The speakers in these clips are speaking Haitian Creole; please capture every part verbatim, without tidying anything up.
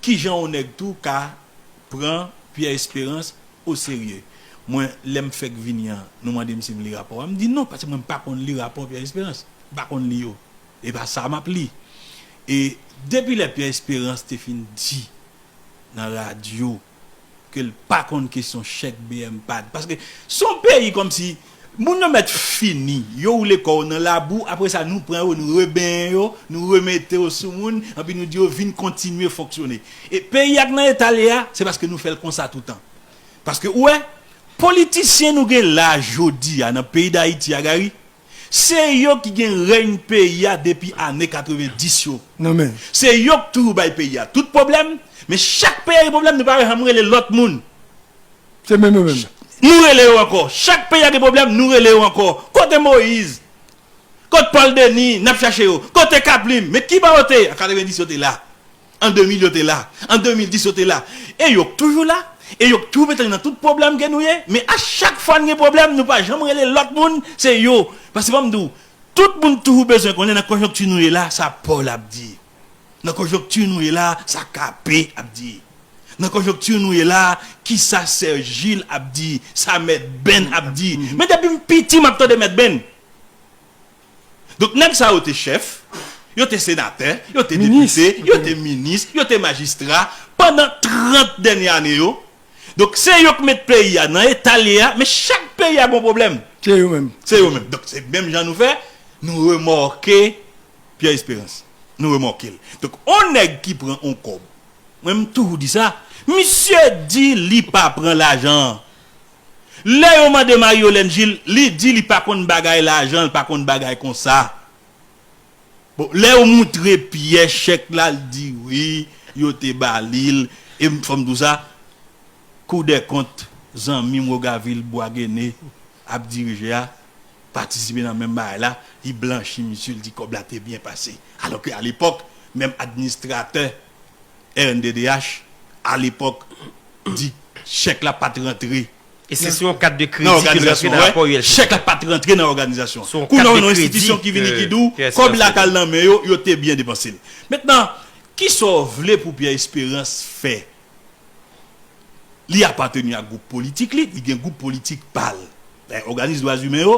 Kijan yon nèg tou ka pran Pierre Espérance oserye? Mwen, lè m fèk vini an, nou mande m si m li rapò a. M di non, paske mwen m pa konn li rapò Pierre Espérance. M pa konn li yo. E pa sa m ap li. E depi lè Pierre Espérance te fin di nan radyo ke l pa konn kesyon chèk B M pad. Paske se yon peyi kòmsi moun yo mèt fini, yo woule kò yo nan labou, apre sa nou pran yo, nou rebenyen yo, nou remete yo sou moun, anpi nou di yo vin kontinye fonksyone. E peyi a k nan eta l ye a, se paske nou fè l konsa toutan. Paske ou wè, politisyen nou gen la jodi a nan peyi Dayiti a, Gary, se yo ki gen rèy peyi a depi ane katrevenndis yo. Non men. Se yo k toujou bay peyi a tout pwoblèm, men chak peyi a gen pwoblèm, nou pa janm rele lòt moun. Se menm yo menm. Nou rele yo ankò. Chak peyi a gen pwoblèm, nou rele yo ankò. Kote Moïse? Kot Paul Denis? N ap chache yo. Kote Kaplim? Men ki bò yo te? An katrevenndis yo te la. An de mil yo te la. An de mil dis yo te la. E yo k toujou la. E yo k toujou mete nou nan tout pwoblèm ke nou ye. Men a chak fwa n gen pwoblèm, nou pa janm rele lòt moun, se yo. Paske ban m di w, tout moun toujou bezwen konnen nan konjonkti nou ye la, sa Paul ap di. Nan konjonkti nou ye la, sa K P ap di. Nan konjonkti nou ye la, kisa Serge Gilles ap di, sa Mèt Ben ap di. Men depi m piti, m ap tande Mèt Ben. Donk, nèg sa yo te chèf, yo te senatè, yo te depite, yo te minis, yo te majistra, pandan trant dènye ane yo. Donk, se yo k met peyi a nan eta l ye a, men chak peyi a gon pwoblèm. Se yo menm. Se yo menm. Donk, se menm jan nou fè, nou remòke Pierre Espérance. Nou remòke l. Donk, on nèg ki pran on kòb, mwen, m toujou di sa, misye di li pa pran lajan an. Lè yo mande Marie Yolène Gilles, li di li pa konn bagay lajan, li pa konn bagay konsa. Bon, lè yo moutre Pierre chèk la, l di wi, yo te ba li l. E m, fò m di w sa, Cour des comptes, zanmi m Rogavil Boisguéné ap dirije a, patisipe nan menm bagay la, li blanchi misye, l di kòb la te byen pase. Alòske alepòk, menm administratè R N D D H, alepòk, di chèk la pa t rantre. E se sou yon kat de kredi ke l rantre nan rapò U L C C. Chèk la pa t rantre nan òganizasyon. Kounye a, w nan yon enstitisyon ki vini ki di w, kòb la k al nan men yo, yo te byen depanse l. Mentnan, kisa w vle pou Pierre Espérance fè? Li apateni a gwoup politik li, li gen gwoup politik pa l. Dayè, òganis dwa imen yo,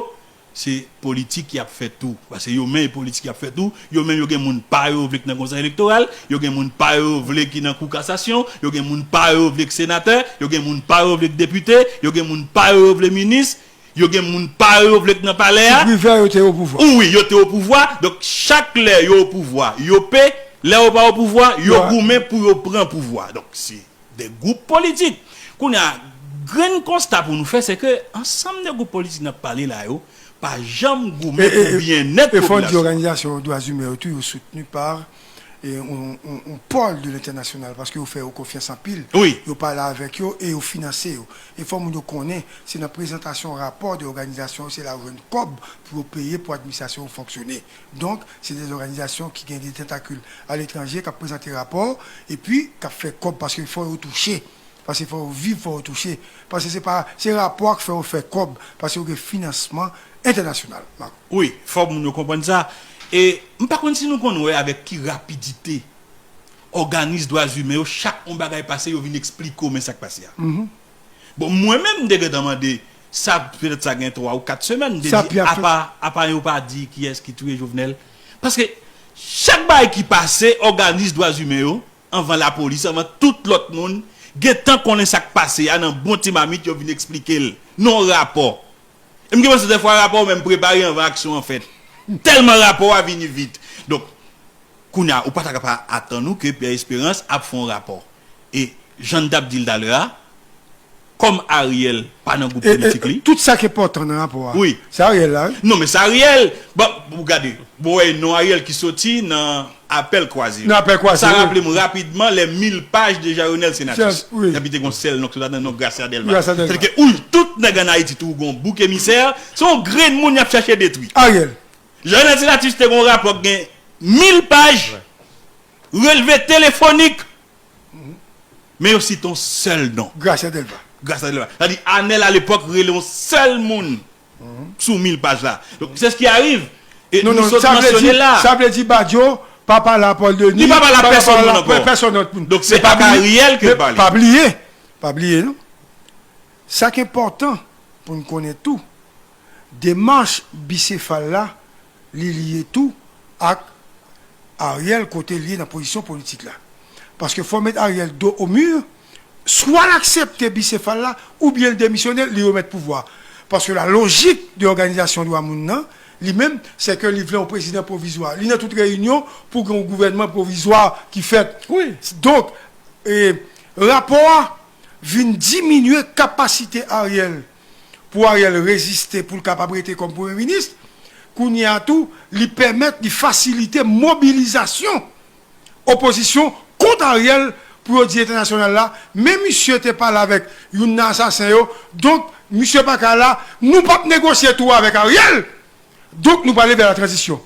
se politik y ap fè tou. Paske yo menm, e politik y ap fè tou. Yo menm, yo gen moun pa yo yo vle k nan Konsèy Elektoral, yo gen moun pa yo yo vle ki nan Kou Kasasyon, yo gen moun pa yo yo vle k senatè, yo gen moun pa yo yo vle k depite, yo gen moun pa yo yo vle minis, yo gen moun pa yo yo vle k nan palè a. Sou Privè, yo te opouvwa. Wi, yo te opouvwa. Donk, chak lè yo opouvwa, yo pe. Lè yo pa opouvwa, yo goumen pou yo pran pouvwa. Donk, se de gwoup politik. Kounye a, grenn konsta pou nou fè, se ke ansanm de gwoup politik n ap pale la yo, pa janm goumen pou byennèt popilasyon an. E fò n di òganizasyon dwa imen yo tou, yo soutni pa e, yon, yon, yon pòl de lentènasyonal, paske yo fè yo konfyans anpil. Wi. Yo pale avèk yo e yo finanse yo. E fò moun yo konnen, se nan prezantasyon rapò de òganizasyon yo, se la yo jwenn kòb pou yo peye pou administrasyon yo fonksyone. Donk, se de òganizasyon ki gen de tantakil aletranje k ap prezante rapò, epi k ap fè kòb paske fò yo touche. Paske fò yo viv, fò yo touche. Paske se pa, se rapò a k fè yo fè kòb, paske yo gen finansman entènasyonal, Marco. Wi, fò moun yo konprann sa. E m pa konn si nou konn wè avèk ki rapidite òganis dwa imen yo, chak yon bagay pase, yo vin eksplike w men sa k pase a. Bon, mwen menm, m te gentan mande, sa, petèt sa gen twa ou kat semèn, m te di, apa, apa yo pa di kiyès ki touye Jovenel? Paske chak bagay ki pase, òganis dwa imen yo, anvan lapolis, anvan tout lòt moun, gentan konnen sa k pase a nan bon ti mamit, yo vin eksplike l. Nan yon rapò. E m gen enpresyon dèfwa rapò menm prepare anvan aksyon an fèt. Tèlman rapò a vini vit. Donk, kounye a, ou pa ta ka pa atann ou ke Pierre Espérance ap fè yon rapò. E, jan n t ap di l talè a, kòm Ariel pa nan gwoup politik li. Tout sa k enpòtan nan rapò a, wi, se Ariel la, wi. Non, men se Ariel. Bon, ou gade, bon, wè non Ariel ki soti nan apèl kwaze yo. Nan apèl kwaze, wi. Sa raple m rapidman lè mil paj de Jean Renel Senatus. Wi. Epi te gon sèl non ki sot ladan, non Gracia Delva. Gracia Delva. Sètadi ke, wi, tout nèg ann Ayiti tou gon bouk emisè, se yon grenn moun y ap chache detwi. Ariel. Jean Renel Senatus te gon rapò k gen mil paj, relve telefonik, men yo site yon sèl non. Gracia Delva. Gracia Delva. Sètadi, Anèl alepòk rele yon sèl moun sou mil paj la. Donk, c'est ce qui arrive. E nou sot mansyone l la. Non, non, sa vle di, sa vle di Badio, pa pale a Paul Denis, li pa pale a pèsonn moun ankò. Pèsonn lòt moun. Donk se ak Ariel ke l pale. Pa bliye, pa bliye non. Sa k enpòtan pou n konnen tou, demach bisefal la, li lye tou ak Ariel kote l ye nan pozisyon politik la. Paske fò w met Ariel do o mi, swa l aksepte bisefal la, oubyen l demisyone, li remèt pouvwa. Paske la lojik de òganizasyon dwa moun nan, li menm, se ke li vle yon prezidan pwovizwa. Li nan tout reyinyon pou gen yon gouvènman pwovizwa ki fèt. Wi. Donk, e, rapò a vin diminye kapasite Ariel pou Ariel reziste, pou l kapab rete kòm premye minis. Kounye a tou, li pèmèt, li fasilite mobilizasyon opozisyon kont Ariel pou yo di entènasyonal la, men misye te pale avèk youn nan asasen yo, donk misye pa ka la, nou p ap negosye tou avèk Ariel, donk nou prale vè la tranzisyon.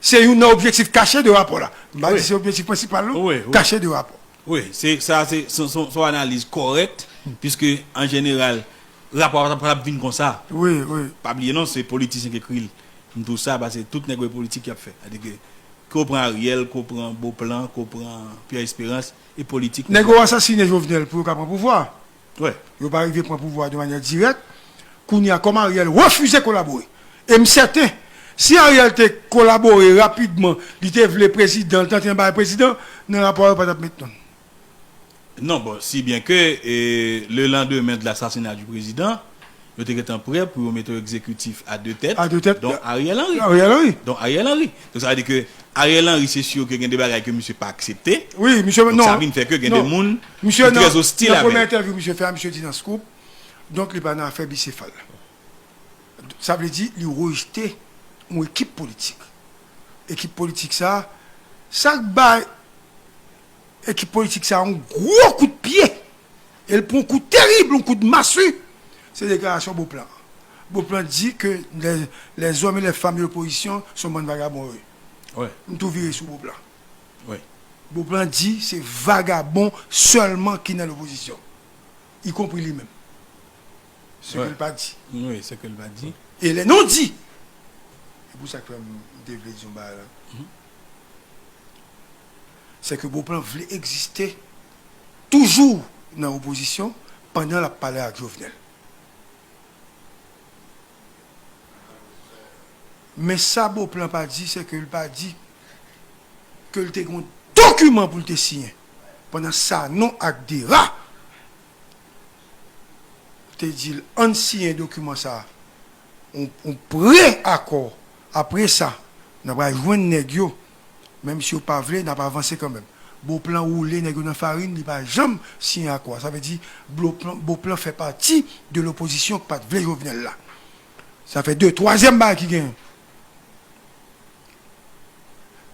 Se youn nan objektif kache de rapò la. M pa di se objektif prensipal non, kache de rapò. Wi, se, sa se, se, se, se yon analiz kòrèk, piske an jeneral, rapò a pa t ap vin konsa. Wi, wi. Pa bliye non, se politisyen ki ekri l. M di w sa, paske tout nèg yo e politik y ap fè. Sètadi ke, ke w pran Ariel, ke w pran Beauplan, ke w pran Pierre Espérance, e politik. Nèg yo asasinen Jovenel pou yo ka pran pouvwa. Wi. Yo pa rive pran pouvwa de manyè dirèk. Kounye a, kòm Ariel refize kolabore. E m sèten, si Ariel te kolabore rapidman, li te vle prezidan, li te antre anba prezidan, nan rapò a yo pa t ap met non l. Non, bon, si bien que, eh, le lendemain de l'assassinat du président, yo te gentan prè pou yo mete yon egzekitif a de tèt. A de tèt. Donk, Ariel Henry. Ariel Henry. Donk, Ariel Henry. Donk, sa vle di ke Ariel Henry, se si ke gen de bagay ke misye pa aksepte. Wi, misye, donk, non. Sa vin fè ke gen de moun ki trè ostil avè l. Nan premye entèvyou misye fè a, misye di nan Scoop, donk, li pa nan afè bisefal la. Sa vle di, li rejte yon ekip politik. Ekip politik sa, sa k bay ekip politik sa yon gwo kout pye. E l pran yon kou terib, yon kout masi. Se deklarasyon Beauplan. Beauplan di ke les, les hommes et les femmes de l'opposition sont bann vagabon yo ye. Wi. M tou vire sou Beauplan. Wi. Beauplan di se vagabon sèlman ki nan lopozisyon. Y compris li menm. Ce que l pa di. Wi, ce que l pa di. E lè non di. Se pou sa k fè m te vle di yon bagay la. Se ke Beauplan vle egziste toujou nan opozisyon pandan l ap pale ak Jovenel. Men sa Beauplan pa di, se ke l pa di ke l te gen yon dokiman pou l te siyen. Pandan Sanon ak Dera te di l, ann siyen dokiman sa a, yon, yon pre-akò. Apre sa, n a pral jwenn nèg yo. Menm si yo pa vle, n ap avanse kanmenm. Beauplan woule nèg yo nan farin, li pa janm siyen akò a. Sa vle di, Beauplan, Beauplan fè pati de lopozisyon k pa t vle Jovenel la. Sa fè de, twazyèm bagay ki genyen.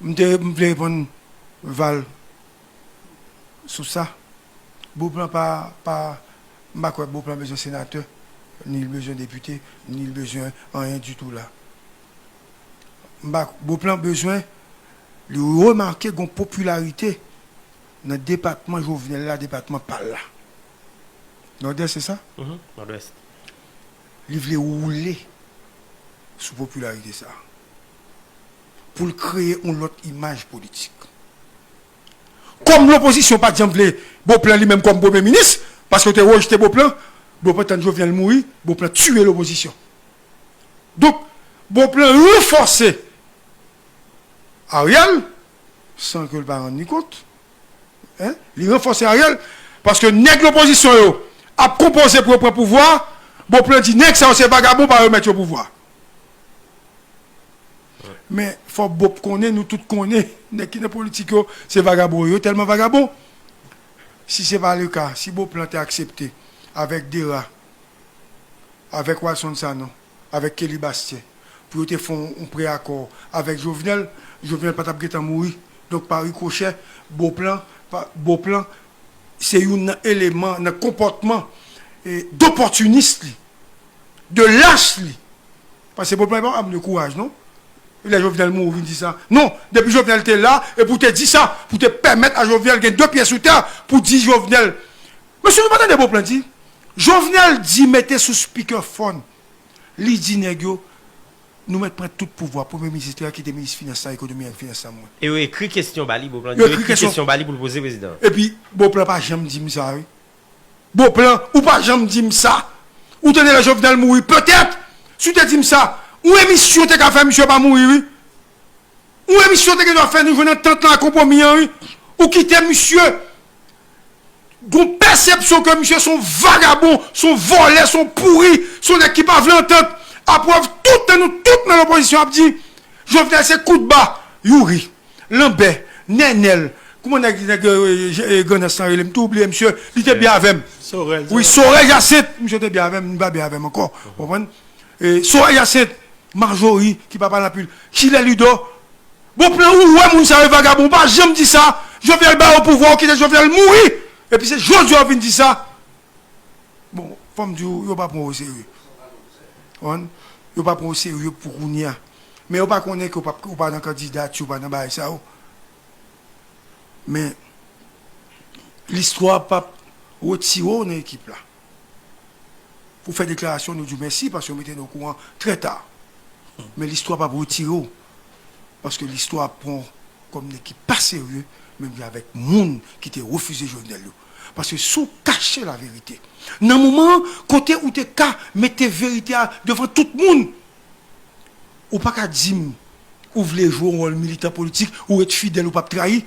M te, m vle reponn Val sou sa. Beauplan pa, pa, m pa kwè Beauplan bezwen senatè, ni l bezwen depite, ni l bezwen anyen ditou la. M pa, Beauplan bezwen, li remake gon popilarite nan depatman Jovenel la, depatman pa l la. Nòdès, se sa? Mhm, Nòdès. Li vle woule sou popilarite sa a. Pou l kreye yon lòt imaj politik. Kòm lopozisyon pa t janm vle Beauplan li menm kòm premye minis, paske yo te rejte Beauplan, Beauplan tann Jovenel mouri, Beauplan tiye lopozisyon. Donk, Beauplan ranfòse Ariel, san ke l pa rann li kont. Hein? Li ranfòse Ariel, paske nèg lopozisyon yo ap konpoze pou yo pran pouvwa, Beauplan di nèg sa yo se vagabon, pa remèt yo pouvwa. Men, fò Bop konnen, nou tout konnen, nèg ki nan politik yo, se vagabon yo, yo tèlman vagabon. Si se pa le ka, si Beauplan te aksepte avèk Dera, avèk Walson Sanon, avèk Kelly Bastien, pou yo te fè yon, yon pre-akò avèk Jovenel, Jovenel pa t ap gentan mouri. Donk, pa rikochè, Beauplan, pa, Beauplan, se youn nan eleman, nan konpòtman, e, dopòtinis li, de lach li. Paske Beauplan pa yon òm de kouraj, non. Lè Jovenel mouri, vin di sa. Non, depi Jovenel te la, e pou te di sa, pou te pèmèt a Jovenel gen de pye sou tè, pou di Jovenel. Mesye, nou pa tande Beauplan di? Jovenel di mete sou speakerphone. Li di nèg yo, Nou mèt pran tout pouvwa, premye minis, etsetera, kite minis finans la, ekonomi ak finans la, mwen. E yo ekri kesyon ba li, Beauplan. Yo ekri kesyon ba li pou l poze prezidan. Epi, Beauplan pa janm di m sa, wi. Beauplan, ou pa janm di m sa. Ou tande lè Jovenel mouri, petèt, si w te di m sa, yon emisyon te ka fè misye pa mouri, wi. Yon emisyon te gen dwa fè nou jwenn antant lan, konpwomi an, wi. Ou kite misye gon pèsepsyon ke misye se yon vagabon, se yon vòlè, se yon pouri, se yon nèg ki pa vle antant. Aprèv tout tan nou tout nan lopozisyon ap di Jovenel se koutba, Youri, Lanbè, Nènèl, kouman nèg nèg Grandans lan rele, m tou bliye misye, li te byen avè m. Wi, Sorèl Jacinthe, misye te byen avè m, li pa byen avè m ankò. Konprann? Sorèl Jacinthe, Marjorie, ki pa pale anpil, Kilè Ludor. Bon, plan ou wè moun sa yo vagabon, ou pa janm di sa. Jovenel ba yo pouvwa, ou kite Jovenel mouri. Epi se jodi a ou vin di sa. Bon, fò m di w, yo pa pran w oserye. Konprann? Yo pa pran w oserye pou kounye a. Men yo pa konnen ke ou pa, ou pa nan kandidati, ou pa nan bagay sa yo. Men listwa p ap retire w nan ekip la. Pou fè deklarasyon, nou di w mèsi paske yo mete nou okouran trè ta. Men listwa p ap retire w. Paske listwa ap pran w kòm nèg ki pa serye, menm jan avèk moun ki te refize Jovenel yo. Paske si w kache laverite, nan moman an, kote ou te ka mete verite a devan tout moun, ou pa ka di m ou vle jwe yon wòl militan politik, ou ret fidèl, ou p ap trayi.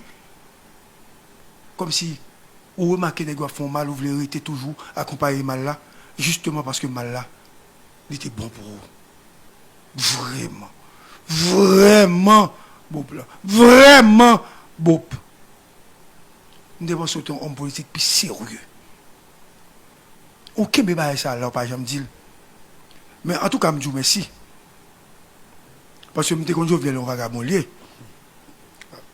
Kòmsi ou remake nèg yo ap fè w mal, ou vle rete toujou akonpaye mal la, jisteman paske mal la, li te bon pou ou. Vrèman. Vrèman, Bop la. Vrèman, Bop. M te panse w te yon òm politik pi serye. Ou kenbe bagay sa la, ou pa janm di l. Men antouka, m di w mèsi. Paske m te konn Jovenel yon vagabon li ye.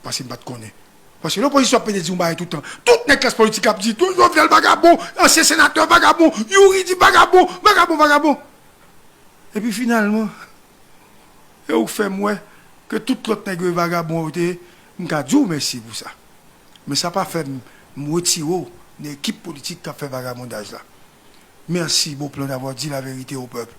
Paske m pa t konnen. Paske lopozisyon ap pede di yon bagay tout tan. Tout nèg klas politik ap di, tout Jovenel vagabon, ansyen senatè vagabon, Youri di vagabon, vagabon, vagabon. Epi finalman, e ou k fè m wè ke tout lòt nèg yo e vagabon yo te ye, m ka di w mèsi pou sa. Men sa pa fè m, m retire w nan ekip politik k ap fè vagabondaj la. Merci Beauplan d'avoir dit la vérité au peuple.